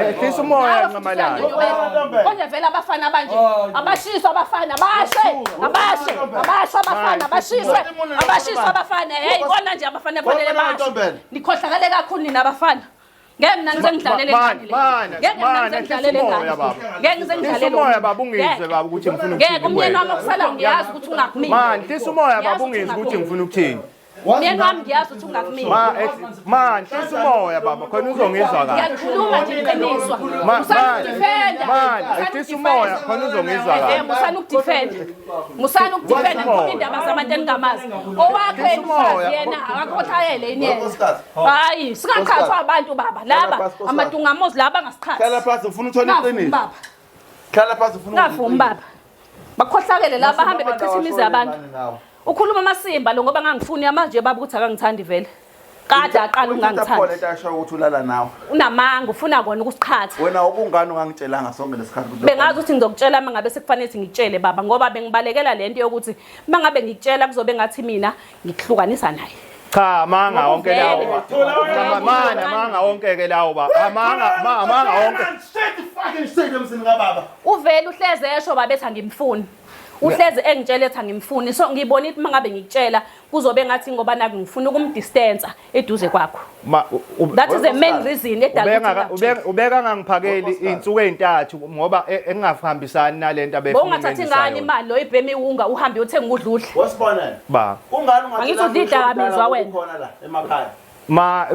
Ehlisa umoya Nawe futhi Nxamalala. usuyangiyonyobela. Konje vele abafana abanje abashiswa abafana abashe abashe abashe abafana abashiswe abashiswe abafana hey bona nje abafana kufanele bashe nikhohlakale kakhulu nina abafana ngeke mina ngize ngidlalele Man, ngane le. man, Ngeke mina man, ngize ngidlalele ehlisa umoya ngane. baba. Ngeke ngize Hlisa ngidlalele umoya baba ungizwe Ngeke. baba ukuthi ngifuna Ngeke ukuthini umyeni kuwena. wami okusala ngiyazi ukuthi ungakumina. Man, hlisa umoya baba Ngiyazi ungizwe ukuthi ukuthi ngifuna ukuthini. Myeni wami ngiyazi ukuthi ungakumina. Ma man, hlisa umoya baba, khona uzongizwa kahle. Ngiyakhuluma nje iqiniso. Ma Musani ukudefenda. Man, hlisa umoya khona uzongizwa kahle. Musani ukudefenda. Musani ukudefenda ngoba indaba zabantu eningamazi. Owakhe umfazi yena akakhohlakele yini yena. Hayi, singaqhathwa abantu baba laba amadungamuzi laba angasiqhathi. Hlala phansi ufuna uthola iqiniso. Baba. Hlala phansi ufuna. Ngavumi baba. Bakhohlakele laba bahambe bechitha imizi yabantu. Ukhuluma amasimba lo ngoba ngangifuni manje baba ukuthi akangithandi vele. Kade aqala ungangithandi. Lento asho ukuthi ulala nawe. Unamanga ufuna kona ukusiqhatha. Wena ubungani ungangitshelanga sonke lesikhathi ukuthi bengazi ukuthi ngizokutshela mangabe sekufanele ngikutshele baba ngoba bengibalekela lento yokuthi mangabe ngikutshela kuzobe ngathi mina ngikuhlukanisa naye. Cha amanga wonke lawo. Mana amanga wonke ke lawo ba. Amanga amanga wonke. Straight fucking straight emsini kababa. Uvele uhleze esho baba ethi angimfuni. Uhleze engitshela ethi angimfuni. So ngibona ukuthi mangabe ngikutshela kuzobe ngathi ngoba naku ngifuna ukumdistance eduze kwakho. That is the main reason edala ukuthi ubeka ngangiphakeli izinsuku ezintathu ngoba engingahambisani nalento abefuna. Bongathathi ngani imali lo ibhemi iwunga uhambe uyothenga ukudla udle. Wasibonela. Ba. Kungani ungathi wena khona la emakhaya? Ma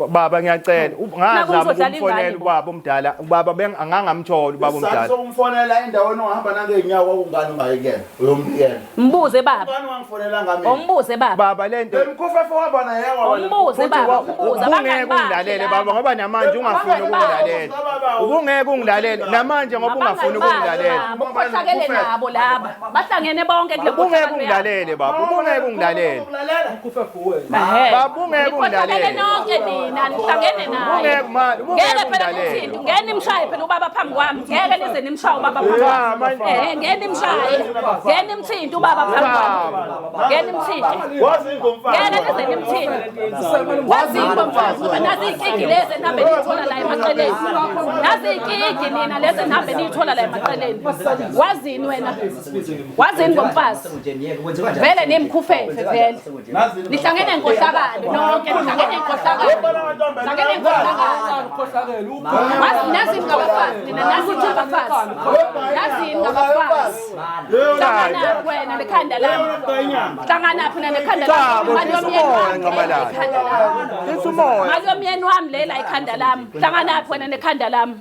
baba ngiyacela ngazama ukumfonela ubaba omdala ubaba bengangamthola ubaba omdala. Sokumfonela endaweni ongahamba nangeenyawo kungani ungayekela uyomyena. Mbuze baba. Kungani ungangifonela ngami? Umbuze baba. Baba lento emkhufe uhamba naye Umbuze baba umbuze abangeke ungilalele baba ngoba namanje ungafuni ukungilalela. Ubungeke ungilalele namanje ngoba ungafuni ukungilalela. Ukhohlakele nabo laba. Bahlangene bonke kule Ubungeke ungilalele baba ubungeke ungilalele. Baba ungeke ungilalele. Nonke nina nihlangene naye. Ngeke phela kuthini ngeke nimshaye phela ubaba phambi kwami. Ngeke nize nimshaye ubaba phambi kwami. Ngeke nimshaye. Ngeke nimthinte ubaba phambi kwami. Ngeke nimthinte. Wazi ngomfazi. Ngeke nize nimthinte. Wazi ngomfazi ngoba nazi ikiki lezi enihambe niyithola la emaqeleni. Nazi ikiki nina lezi enihambe niyithola la emaqeleni. Wazini wena? Wazini ngomfazi? Vele nimkhufefe vele. Nihlangene nkohlakalo nonke nihlangene nkohlakalo. Nihlangene nkohlakalo. Nazi ngabafazi nina nazi ngabafazi. Nazi ngabafazi. Hlangana wena nekhanda lami. Hlangana phina nekhanda lami. Imali yomyeni wami. Imali yomyeni wami lela ikhanda lami. Hlangana wena nekhanda lami.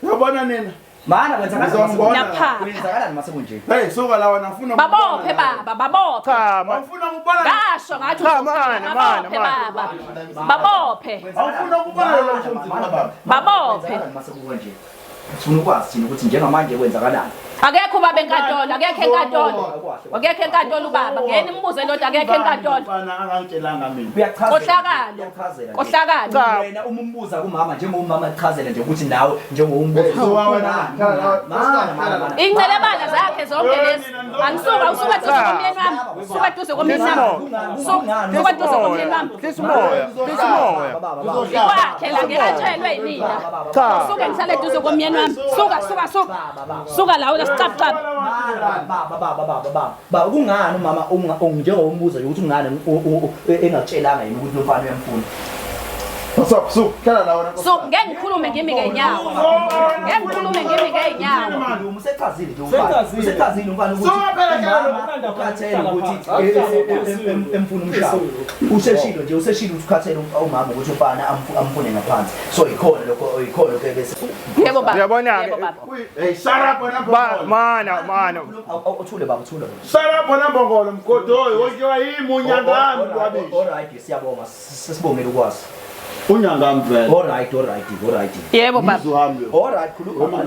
Uyabona nina? Mana kwenzakalani mase kunje? Hey suka la wena ufuna babophe baba babophe. Cha ufuna ukubona. Ngasho ngathi cha mana mana baba. Babophe. Awufuna ukubona lo mthini baba. Babophe. Mase kunje. Sifuna ukwazi thina ukuthi njengamanje kwenzakalani. Akekho ubaba enkantolo, akekho enkantolo. Akekho enkantolo ubaba. Ngeke nimbuze lodwa akekho enkantolo. Mfana angangitshelanga mina. Kohlakalo. Kohlakalo. Wena uma umbuza kumama njengomama echazela nje ukuthi nawe njengombuzo. Incelebana zakhe zonke lezi. Angisuka usuka duze komyeni wami. Usuka duze komyeni wami. Usuka duze komyeni wami. Hlisa umoya. Hlisa umoya. Ikwakhe la ngeke atshelwe yinina. Suka ngihlale duze komyeni wami. Suka suka suka. Suka la wena sicapcap. Baba baba baba baba. Baba kungani umama njengombuzo nje ukuthi ungani engakutshelanga yini ukuthi lo mfana uyamfuna. Stop, stop. Hlala la wena. So ngeke ngikhulume ngimi ngeenyawo. Ngeke ngikhulume ngimi ngeenyawo. Usechazile nje umfana. Usechazile umfana ukuthi ukhathele ukuthi emfuna umshado. Useshilo nje useshilo ukuthi ukhathele umama ukuthi umfana amfune ngaphansi. So ikhona lokho ikhona lokho bese. Yebo baba. Uyabona ke. Hey shut up wena mbongolo. Mana mana. Uthule baba uthule. Shut up wena mbongolo mgodoyi wonke yimi unyangami lwabishi. All right siyabonga sesibongela ukwazi. Unyangami vele. All right all right all right. Yebo baba. All right khuluma.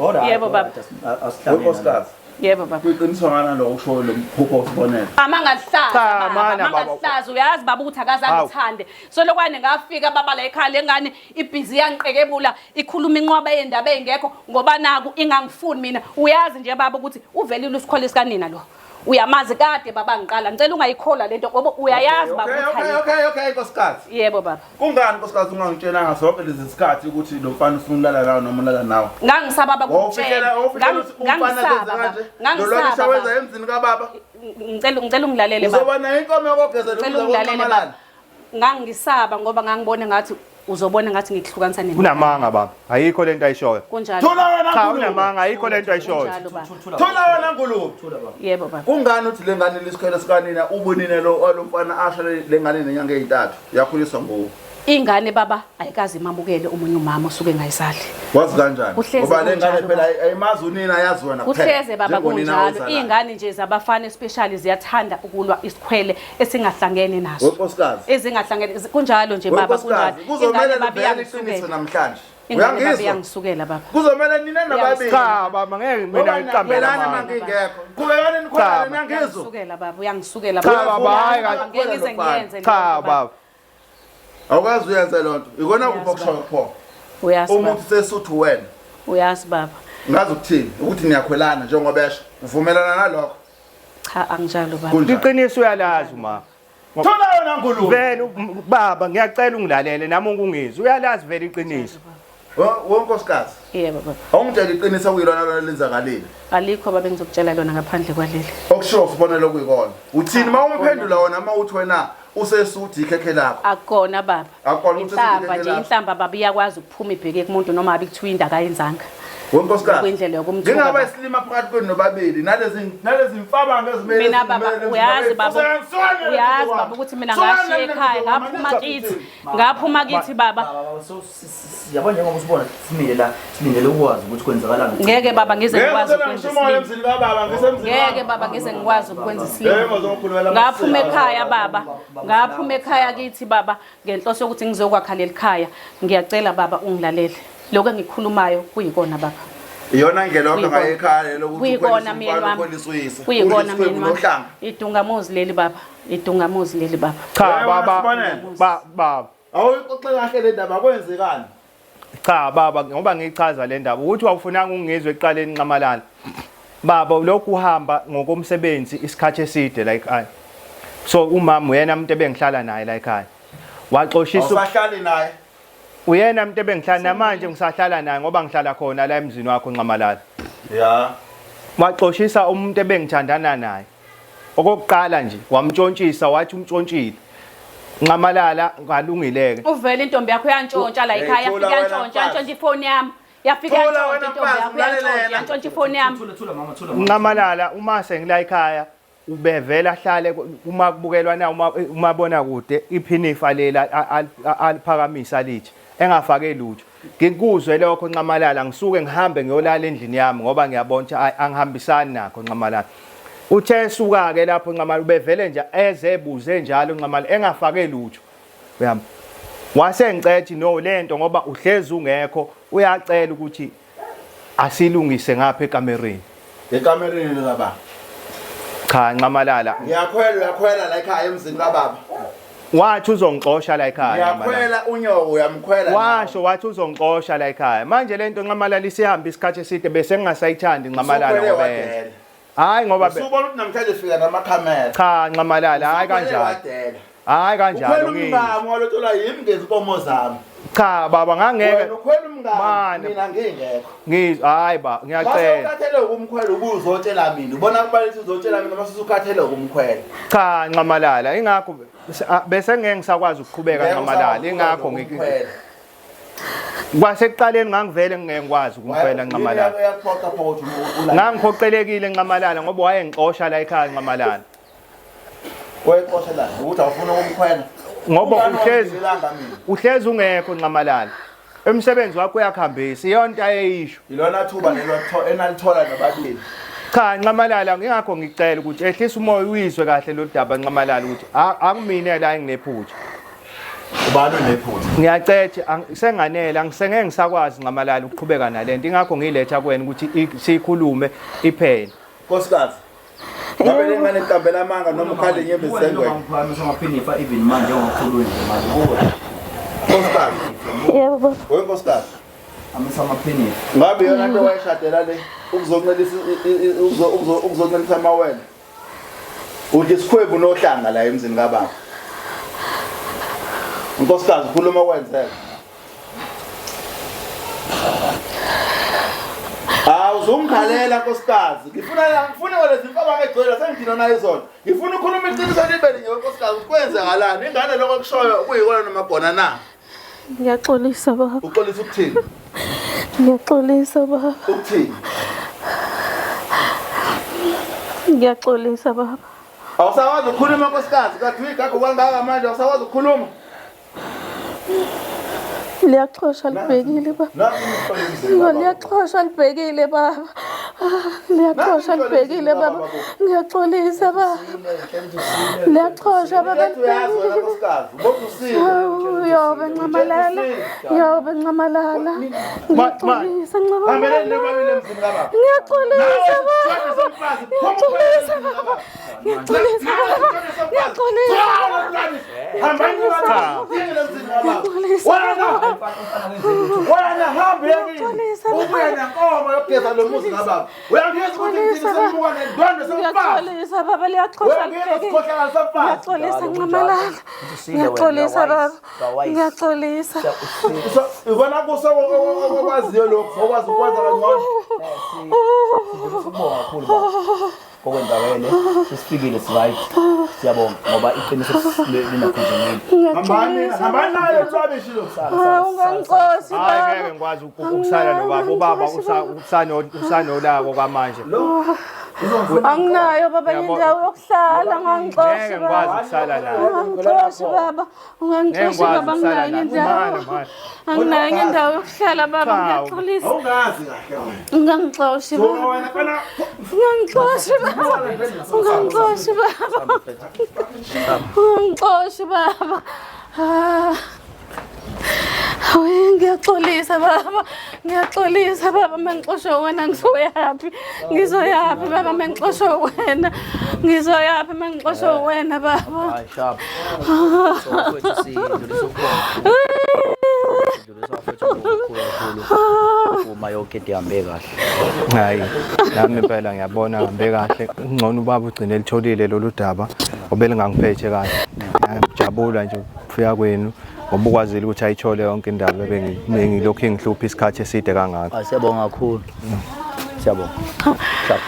All right. Yebo baba. Asihlangene. Yebo baba. Kuyiqiniswa ngana lo usho lo mphupho usibonela. Amangalihlaza Cha, mana baba. amangalihlaza uyazi baba ukuthi akaze angithande. So lokwane ngafika baba la ekhaya lengane ibhizi yangiqekebula ikhuluma inqwaba yendaba engekho ngoba naku ingangifuni mina. Uyazi nje baba ukuthi uvelile usikhole sikanina lo. Uyamazi kade baba ngiqala ngicela ungayikholwa lento ngoba uyayazi baba Okay ukuthi okay okay nkosikazi. Yebo baba. Kungani nkosikazi ungangitshelanga sonke lezi sikhathi ukuthi lo mfana ufuna ulala nawe noma ulala nawe? Ngangisaba baba Wawufikela wawufikela ukuthi umfana Ngangisaba kwenze kanje. baba. Lo lwabisha wenza Ngangisaba. emzini kababa. Ngicela ungilalele baba. Uzoba nayo inkomo yokugeza Ngicela ungilalele baba. Ngangisaba ngoba ngangibona ngathi Uzobona ngathi ngikuhlukanisa nendodana. Unamanga baba. Ayikho lento ayishoyo. Kunjalo. Thola wena Cha ngulube. unamanga ayikho lento ayishoyo. Kunjalo baba. Thola wena ngulube. Yebo baba. Kungani uthi le ngane lisikhwele sikanina ubonine lo lo mfana asha le ngane nenyanga ezintathu yakhuliswa nguwe. Ingane baba ayikaze imamukele omunye umama osuke engayizali. Wazi kanjani? Kuhlezi Ngoba le ngane kunjalo, phela baba. ayimazi unina yazi wena kuphela. Kuhleze baba Njengonina kunjalo. ozalayo. Iy'ngane nje zabafana especially ziyathanda ukulwa isikhwele esingahlangene naso. Wenkosikazi. Ezingahlangene kunjalo nje baba kunjalo. Wenkosikazi kuzomele Ingane baba livele iqiniso iyangisukela. namhlanje. Ingane baba Uyangizwa? iyangisukela baba. Kuzomele nina nababili. Cha baba ngeke mina ngiqambele Mina amanga. ngingekho. Qhubekani nikhwelane Cha. niyangizwa. Uyangisukela baba, uyangisukela Cha baba hayi kahle. Ngeke ngize ngiyenze leyo Cha nto, baba. baba. Awukwazi uyenze loo nto. Ikona kuphi Uyazi, okushoyo pho? Uyazi Umuntu baba. sesuthu wena. Uyazi baba. Ngazi ukuthini? Ukuthi niyakhwelana njengoba esho. Uvumelana nalokho? Cha anginjalo baba. Kunjani? Iqiniso uyalazi uma. Thola wena ngulube. Vele baba ngiyacela ungilalele nami ungizwe. Uyalazi vele iqiniso. Wonkosikazi. Yebo baba. Awungitshela iqiniso okuyilona lona lenzakalile. Alikho baba engizokutshela lona ngaphandle kwaleli. Okushiwo sibonelo kuyikona. Uthini uma umphendula wona uma uthi wena usesuthi ikhekhe lakho? Akukona baba. Akukona ukuthi Inhlamba usesuthi nje ikhekhe lakho. inhlamba baba iyakwazi ukuphuma ibheke kumuntu noma ngabe kuthiwa into akayenzanga. Wenkosikazi. Kwindlela yokumthuka Ngingaba baba. isilima phakathi kwenu nobabili nalezi nalezi mfabango ezimele Mina baba uyazi baba uyazi baba ukuthi mina ngashiya ekhaya ngaphuma kithi ngaphuma kithi baba. Baba, so yabona njengoba usibona simile la silindele ukwazi ukuthi kwenzakalani. Ngeke baba ngize ngikwazi Ngeke ukwenza ngisho umoya isilima. emzini kababa ngisemzini. Ngeke baba ngize ngikwazi ukwenza isilima. Ngeke ngizokhulumela Ngaphuma ekhaya baba, ngaphuma ekhaya kithi baba ngenhloso yokuthi ngizokwakha leli khaya. Ngiyacela baba ungilalele. Lokho engikukhulumayo kuyikona baba. Iyona indlela wakho Kuyikona. ngayo ekhaya lelo ukuthi Kuyikona myeni wami. ukhwelisa uyise. Kuyikona myeni wami. Nohlanga. Idungamuzi leli baba, idungamuzi leli baba. Cha Yebo, baba. Sibonelo. Ba baba. Awuyixoxe kahle le ndaba kwenzekani? Cha baba ngoba ngiyichaza le ndaba ukuthi wawufunanga ungizwe ekuqaleni Nxamalala. Baba lokhu uhamba ngokomsebenzi isikhathi eside la ekhaya. So umama uyena umuntu ebengihlala naye la ekhaya. Waxoshisa Awusahlali naye. uyena umuntu ebengihlala namanje ngisahlala naye ngoba ngihlala khona la emzini wakho Nxamalala. Ya. Waxoshisa umuntu ebengithandana naye. Okokuqala nje wamtshontshisa wathi umtshontshile. Nxamalala ngalungileke. Uvele intombi yakho uyantshontsha la Hey, ekhaya, thula yafika wena yantshontsha, mfazi. yantshontsha ifoni yami. Yafika Thula yantshontsha wena intombi mfazi, yakho ulalele uyantshontsha, yena. yantshontsha ifoni yami. Thula thula mama thula. mama. Nxamalala uma sengila ekhaya ubevela ahlale uma kubukelwa na uma umabona kude iphinifa lela aliphakamisa lithi engafake lutho. Ngikuzwe lokho Nxamalala ngisuke ngihambe ngiyolala endlini yami ngoba ngiyabona ukuthi ayi, angihambisani nakho Nxamalala. Uthe esuka ke lapho Nxamalala ubevele nje eze ebuze njalo Nxamalala engafake lutho. Uyami. Wase ngicethi no lento ngoba uhlezi ungekho uyacela ukuthi asilungise ngapha ekamereni. Ekamereni likababa. Cha Nxamalala Ngiyakhwela uyakhwela la ekhaya emzini kababa. wathi uzongixosha la ekhaya. Nxamalala. Ngiyakhwela unyoko uyamkhwela. Washo wathi uzongixosha la ekhaya. Manje lento Nxamalala isihamba isikhathi eside bese ngingasayithandi Nxamalala Usukhwele ngoba wadela. hayi ngoba Usubona ukuthi namhlanje fika namakhamera. cha Nxamalala hayi Usukhwele kanjalo. wadela. Hayi Ukhwela kanjalo ngizwe. umngamo walotsholwa yimi ngezinkomo zami. Cha baba ngangeke Wena ukhwela umngamo Mane. mina ngingekho. ngizwe hayi ba Mase ngiyacela. ukhathele ukumkhwela ubuzotshela mina. Ubona kubalisa uzotshela mina mase usukhathele ukumkhwela. Cha Nxamalala ingakho bese ngeke ngisakwazi ukuqhubeka Ngeke Nxamalala usakwazi ingakho ukumkhwela. Kwasekuqaleni ngangivele ngingeke ngikwazi ukumkhwela Nxamalala. Uyakuphoqa pho ukuthi ulale. Ngangiphoqelekile Nxamalala ngoba wayengixosha la ekhaya Nxamalala. Wayexosha la ukuthi awufuna ukumkhwela. Ngoba Kungani uhlezi wangilelanga mina? uhlezi ungekho Nxamalala. Umsebenzi wakho uyakuhambisa iyonto ayeyisho. Ilona thuba lelo enalithola nobabili. Cha Nxamalala ngingakho ngicela ukuthi ehlisa umoya uyizwe kahle lo daba Nxamalala ukuthi akumine la enginephutha. Ubani onephutha? Ngiyacethe senganele angisengeke ngisakwazi Nxamalala ukuqhubeka nalento ingakho ngiyiletha kuwena ukuthi siyikhulume iphele. Nkosikazi. Ngabe lengane iqambela amanga noma ukhale inyembezi Kuwe zengwenya. noma ngiphakamisa amaphinifa even manje njengoba nje manje kuwe. Nkosikazi. Yebo baba. Wewe nkosikazi. Amisa amaphinifa. Ngabe yona nto wayeshadela le ukuzoncelisa ukuzoncelisa amawele. Uthi isikhwebu nohlanga la emzini kababa. Nkosikazi khuluma kwenzeka. Hawu uzungikhalela nkosikazi. Ngifuna la ngifuna wena zimfaba ngegcwele sengidina nayo izolo. Ngifuna ukukhuluma iqiniso libe linye nkosikazi kwenzakalani? Ingane lokho kushoyo kuyikona noma khona na? Ngiyaxolisa baba. Uxolisa ukuthini? Ngiyaxolisa baba. Ukuthini? Ngiyaxolisa baba. Awusakwazi ukukhuluma nkosikazi, kade uyigagu kangaka manje awusakwazi ukukhuluma. Liyaxhosha libhekile baba. Liyaxhosha libhekile baba. Liyaxhosha libhekile baba. Ngiyaxolisa baba. Liyaxhosha baba. Yobe nxamalala. Yobe nxamalala. Ngiyaxolisa nxamalala. Ngiyaxolisa baba. Ngiyaxolisa baba. Ngiyaxolisa baba. Ngiyaxolisa. Wena hambe yakini. Ubuye nenkomo yokugeza lo muzi kababa. Uyangizwa ukuthi ngithini sembuka nendwendwe somfazi. Ngiyaxolisa baba liyaxosha libhekile. Ngiyaxolisa nxamalala. Ngiyaxolisa baba. Ngiyaxolisa. Ikona kuso okwaziyo lokho okwazi ukwenza kangcono. Sibonga kakhulu baba. Kokwenzakele sesifikile siright. Siyabonga ngoba iqiniso linakhunjulile. Hambani hambani nayo lwabishi lo. Ungangixoshi Hayi baba. ngeke ngikwazi ukusala nobaba. Ubaba usanolako kwamanje. Anginayo baba Yabo. indawo yokuhlala ungangixoshi Ngeke ngikwazi baba. ukusala naye. Ungangixoshi baba. Ngeke Ungangixoshi ngikwazi baba ukusala anginayo naye. indawo. Manje manje. Anginayo indawo yokuhlala baba Cha. ngiyaxolisa. Awungazi kahle wena. Ungangixoshi So baba. wena kana Ungangixoshi baba. Ungangixoshi baba. Ungangixoshi baba. Ah. Hayi ngiyaxolisa baba. Ngiyaxolisa baba mengixoshwe wena ngizoyaphi? Ngizoyaphi baba mengixoshwe wena? Ngizoyaphi mengixoshwe wena baba? Hayi sharp. So mfowethu sidlulisa ukubonga. Sidlulisa mfowethu ukukhulu kakhulu. Uma yonke into ihambe kahle. Hayi, nami impela ngiyabona ngihambe kahle. Ngcono ubaba ugcine elitholile lolu daba obelingangiphethe kahle. Ngiyajabula nje ukufika kwenu ngoba ukwazile ukuthi ayithole yonke indaba ebengilokhu ingihlupha isikhathi eside kangaka. Hayi siyabonga kakhulu. Siyabonga. Sharp.